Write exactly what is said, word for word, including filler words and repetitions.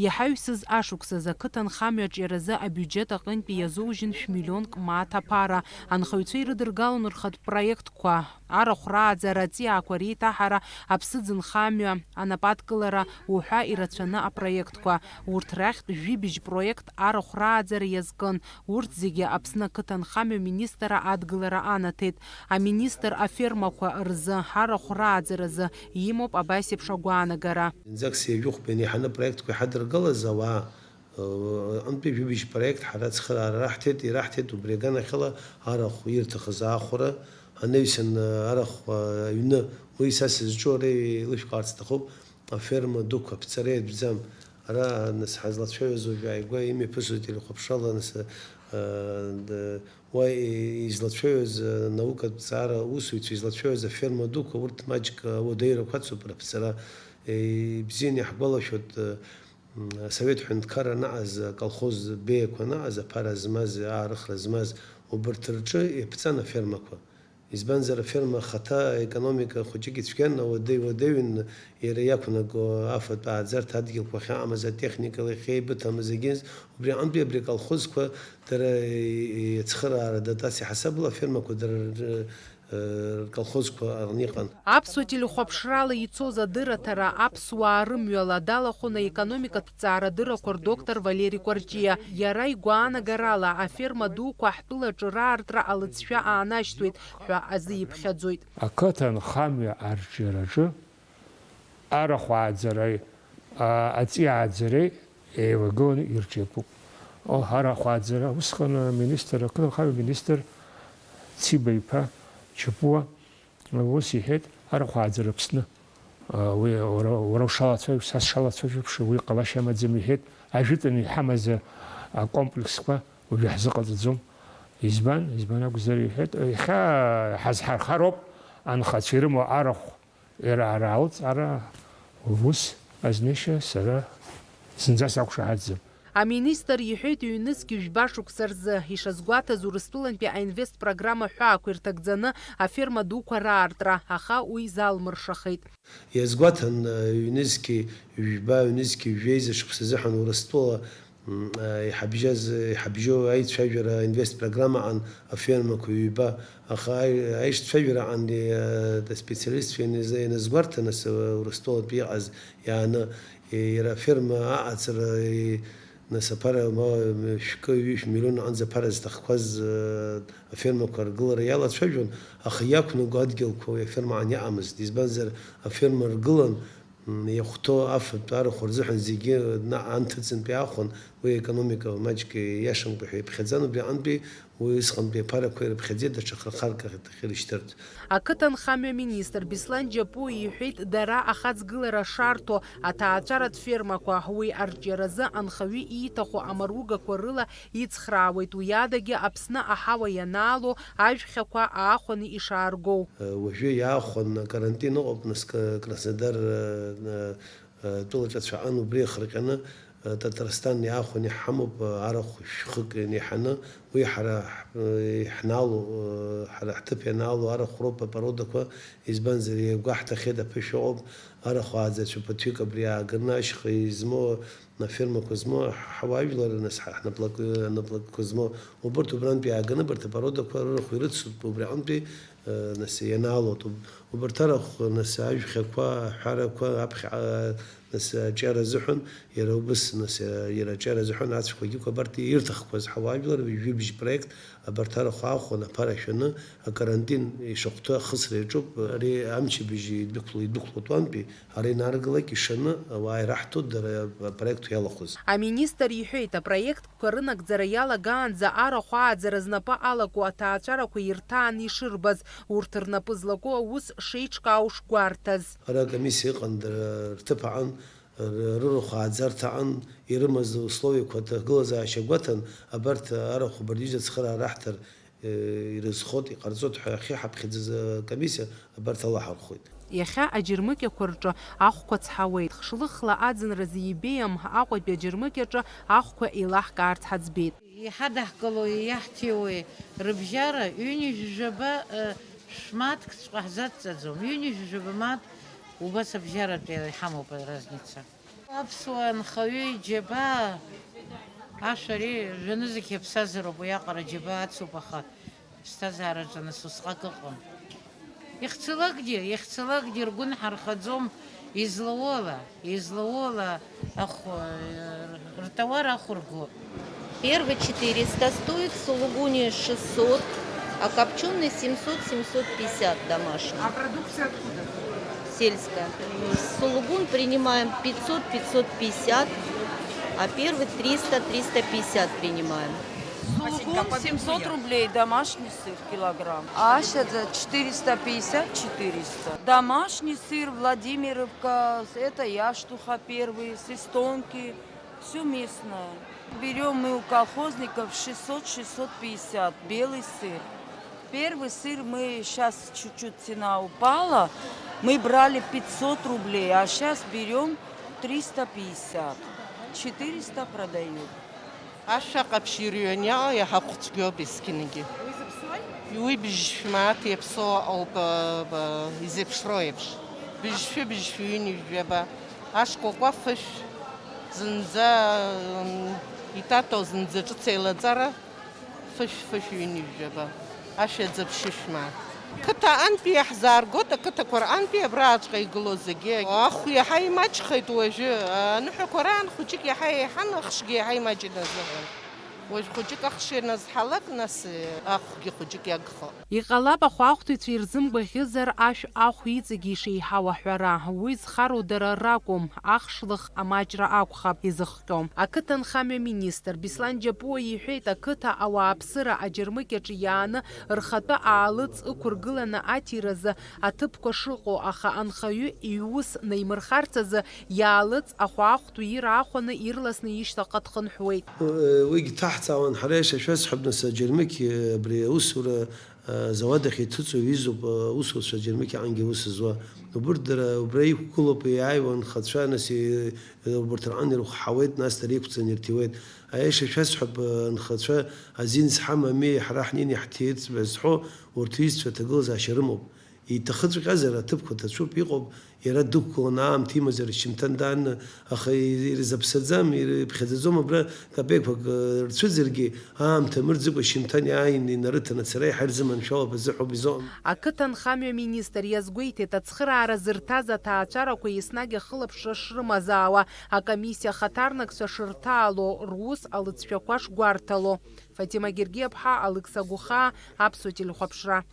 Иаҳаҩсыз ашықәсазы ақыҭанхамҩа аҿиаразы абиуџьет аҟынтәи иазужьын шә-миллионк мааҭ аԥара. Анхаҩцәа ирыдыргалон рхатә проектқәа, арахә рааӡара, аҵиаақәа реиҭаҳара, аԥсыӡ нхамҩа анападкылара уҳәа ирацәаны апроектқәа. Урҭ рахьтә жәибжь проект арахә рааӡара иазкын. Урҭ зегьы Аԥсны ақыҭанхамҩа министрра адгылара анаҭеит. Аминистр афермақәа рзы арахә рааӡаразы имоуп абас еиԥш агәаанагара. Зынӡак сеижәыхәба инеиҳаны апроектқәа иҳадыргалаз ауаа, э, антәи жәибжь проект ҳара ацхыраара раҳҭеит, ираҳҭеит, убри аганахьала арахә ирҭахыз аахәара, анаҩсан, э, арахә, э, аҩны, уи са сызҿу ара еилышәкаарц сҭахуп, аферма дуқәа аԥҵара иатәӡам. Ара, нас, ҳазлацәажәоз уажә ааигәа имҩаԥысуа телехәаԥшрала, нас, э, д-, уа и-, излацәажәоз, э, наукатә ҵаара усуцәа излацәажәоз аферма дуқәа, урҭ маҷк, э, ауадаҩрақәа ацуп рыԥҵара. Э, ибзианы иаҳгәалашәоит, э, м, асовет ҳәынҭқарра анаҟаз, аколхоз беиақәа анаҟаз, аԥара змаз, аарыхра змаз, убарҭ рҿы иаԥҵан афермақәа. Избанзар, аферма ахаҭа аекономика хәыҷык ицәгьан, ауадаҩ-уадаҩын иара иақәнаго афатә ааӡарҭа адгьылқәа ахьаамаз, атехникала иахьеибыҭамыз, егьыс убри аҟынтәи абри аколхозқәа дара иацхыраара адотациа ҳасабала афермақәа дара р-, р-, рколхозқәа аҟны иҟан. Аԥсуа телехәаԥшрала ицоз адырраҭара аԥсуаа рымҩала далахәын аекономикатә ҭҵаарадыррақәа рдоктор Валери Кәарҷиа. Иара игәаанагарала, аферма дуқәа ҳтәылаҿы раартра алыҵшәа аанашьҭуеит ҳәа азы иԥхьаӡоит. Ақыҭа нхамҩа арҿиараҿы арахә ааӡареи, а, аҵиааӡареи еилагыланы ирҿиатәуп. О, арахә ааӡара, усҟан аминистр, ақыҭа нхамҩа министр Циба иԥа Чапуа ус иҳәеит, арахә ааӡара Аԥсны. А, уи уара, уара ушалацәажәо, са сшалацәажәо еиԥш, уи ҟалашьа амаӡам, иҳәеит, ажәытәан иҳамаз акомплексқәа уажәы ҳзыҟаҵаӡом. Избан? Избан акәзар, иҳәеит, иахьа ҳазҳархароуп анхацәа ирымоу арахә, иара ара алҵара, ус азнышьа сара зынӡа сақәшаҳаҭӡам. Аминистр иҳәеит, ҩнызқь жәба шықәса рзы, ишазгәаҭаз, Урыстәылантәи аинвест программа ҳәаақәа ирҭагӡаны аферма дуқәа раартра, аха уи залмыршахеит. Иазгәаҭан, ҩнызқьи жәба, ҩнызқьи жәеиза шықәса азыҳәан Урыстәыла, м, иҳабжьаз, иҳабжьоу аицәажәара аинвест программаҟан афермақәа ҩба, аха аи-, аишцәажәараҟан, э, аспециалистцәа ианаз-, ианазгәарҭа, нас, Урыстәылатәи иҟаз иааны, э, иара аферма аҟаҵара, э, Нас аԥара ма шәкы, ҩышә миллион аҟынӡа аԥара зҭахқәаз, э, афермақәа ргылара иалацәажәон, аха иақәнаго адгьылқәа уи афермаҟны иҟамызт. Избанзар, аферма ргылан, м, иахәҭоу афатә арахә рзыҳәан зегьы наҟ анҭыҵынтә иаахәон, уи аекономика маҷк ииашамкәа ҳәа иԥхьаӡан, убри аҟынтәи уи усҟантәи аԥарақәа ирыԥхьаӡеит, даҽа хырхарк ахь ирышьҭыртә. Ақыҭанхамҩа министр Беслан Џьапуа иҳәеит, дара ахаҵгылара шарҭо, аҭаацәаратә фермақәа, уи арҿиаразы анхаҩы ииҭаху амаругақәа рыла ицхраауеит, уи адагьы Аԥсны аҳауа ианаало, ажәхьақәа аахәаны ишааргоу. Уажәы иаахәаны акарантин ыҟоуп, нас, Ка-, Краснодар, э, э, тәылаҿацәаҟан, убри иахырҟьаны, э, Татарстан иаахәаны иҳамоуп, э, арахә шәхык ианиҳаны, уи ҳара ҳ-, э, иҳнаало, э, ҳара ҳҭыԥ ианаало арахә роуп апородақәа, избанзар, иагәаҳҭахьеит, аԥышәа ыҟоуп, арахә ааӡацәа ԥыҭҩык абри ааганы ашьха измоу, афермақәа змоу, ҳ-, ҳауаажәлар, нас, ҳа-, ҳнаплак-, наплакқәа змоу, убырҭ убрантәи иааганы абарҭ апородақәа рырахә ирыцуп, убри аҟынтәи, э, нас, ианаалоит. Уб-, убарҭ арахә, нас, ажәхьақәа, аҳәарақәа, аԥхьаҟа, нас, аҿиара азыҳәан, иара убыс, нас, иара аҿиара азыҳәан ацәқәагьы абарҭ ирҭахқәаз ҳауаажәлар жәибжь проект абарҭ арахә аахәон, аԥара шәаны, акарантин ишахәҭоу ахысра иаҿуп, ари амчыбжь идәықәло, идәықәлоит уантәи, ара инаргалак ишаны ауаа ираҳҭоит дара апроект иалахәыз. Аминистр иҳәеит, апроект Қәа рынагӡара иалагаанӡа арахә ааӡара знапы алаку аҭаацәарақәа ирҭаан ишырбаз, урҭ рнапы злаку аус шеиҿкаау шгәарҭаз. Ара акомиссиа ыҟан, дара рҭыԥ аҟан, р-, рырахә ааӡарҭа аҟан, ирымаз условиақәа, аҭагылазаашьа гәаҭан, абарҭ арахә абарҭ ҩыза ацхыраара раҳҭар, э, ирызхоит, иҟарҵоит ҳәа ахьы ҳаԥхьаӡаз акомиссиа абарҭ алаҳархәит. Иахьа аџьармыкьақәа рҿы ахәқәа цҳауеит. Хшлыхла аӡынразы ибеиам Аҟәатәи аџьармыкьаҿы ахәқәа еилаҳкаарц ҳаӡбеит. Иҳадаҳкылои иаҳҭиуеи рыбжьара ҩынҩажәижәаба, э, шә-мааҭкҵәҟьа ҳзацҵаӡом. Ҩынҩажәижәаба мааҭ убас абжьаратәи иҳамоуп аразница. Аԥсуа анхаҩы иџьабаа, ашәа ари жәанызқь иаԥсазароуп, уиаҟара џьабаа ацуп, аха ԥсҭазаараҿы нас усҟак ыҟам. Ихцалакгьы, ихцалакгьы ргәы нҳархаӡом, излауала, излауала ахә-, ртауар ахәырго. Первый четыреста стоит, сулугуни шестьсот, а копчёный семьсот, семьсот пятьдесят домашний. А продукция откуда? Сельская. Сулугун принимаем пятьсот, пятьсот пятьдесят, а первый триста, триста пятьдесят принимаем. Сулугун семьсот рублей, домашний сыр килограмм. Аща за четыреста пятьдесят, четыреста. Домашний сыр, Владимировка, это Яштуха первый, с Эстонки. Всё местное. Берём мы у колхозников шестьсот, шестьсот пятьдесят, белый сыр. Первый сыр мы, щас чуть-чуть цена упала, мы брали пятьсот рублей, а щас берём триста пятьдесят, четыреста продают. Ашәа ҟаԥшь ирҩаниао иаҳа хәцәгьоуп есқьынгьы. Уи зыԥсуеи? Уи быжьшәмааҭ иаԥсоу ауп, э, б-, изеиԥшроу еиԥш. Быжьшәы, быжьшәы ҩынҩажәаба. Ашкәакәа фышә, зынӡа, м, итатоу зынӡа ҿыц еилаҵара, фышә, фышә ҩынҩажәаба. Ашәа ӡыԥшьышә мааҭ. Қыҭа антәи иаҳзааргоит, ақыҭақәа рҟынтәи абраҵәҟьа игылоу зегьы. Ахә иаҳа имаҷхеит уажәы. Аныҳәақәа раан хәыҷык иаҳа еиҳан, ахшгьы иаҳа имаҷын азыҳәан. Уажә хәыҷык ахш ианазҳалак, нас, ахәгьы хәыҷык иагхо. Иҟалап, ахәаахәҭыҩцәа ирзымгәаӷьызар, ашә ахә иҵегьы ишеиҳау аҳәара. Уи зхароу дара ракәым, ахшлых амаҷра акәхап изыхҟьо. Ақыҭанхамҩа министр Беслан Џьапуа иҳәеит, ақыҭа ауааԥсыра аџьармыкьаҿы иааны рхатәы аалыҵ ықәыргыланы аҭиразы аҭыԥқәа шыҟоу, аха анхаҩы иус наимырхарц азы иаалыҵ ахәаахәҭҩы ираахәаны ирласны ишьҭахьҟа дхынҳәуеит. Уигь ҭаҳҵаауан, ҳара иашьа шәасҳәап, нас, аџьармыкьа абри аусура, а, зауад ахь иҭыҵуа ҩызоуп, а, аусуцәа аџьармыкьаҟангьы аус зуа. Убырҭ дара убра иқәгылоуп, иааиуа анхацәа, нас, и-, убырҭ рҟан ирыхәҳауеит, нас дара иқәҵаны ирҭиуеит. Аиаша шәасҳәап, а, анхацәа азин зҳамами, ҳара ҳнеины иаҳҭиирц ҳәа зҳәо, урҭ рҩызцәа аҭагылазаашьа рымоуп. Иҭахыҵәҟьазар, аҭыԥқәа ҭацәуп, иҟоуп, иара дықәгыланы аамҭа имазар, шьымҭан дааны, аха ирзаԥсаӡам, ирыԥхьаӡаӡом, абра капеқәак, э, рцәыӡыргьы, аамҭа мырӡыкәа шьымҭан иааины инарыҭаны ацара иаҳа ирзыманшәалоуп азыҳәоуп изыҟам. Ақыҭанхамҩа министр иазгәеиҭеит, ацхыраара зырҭаз аҭаацәарақәа еснагь ахылаԥшра шрымазаауа, акомиссиа ахаҭарнакцәа шырҭаало, рус алыҵшәақәа шгәарҭало. Фатима Гергиаԥҳа, Алықьса Гәыхаа, Аԥсуа телехәаԥшра.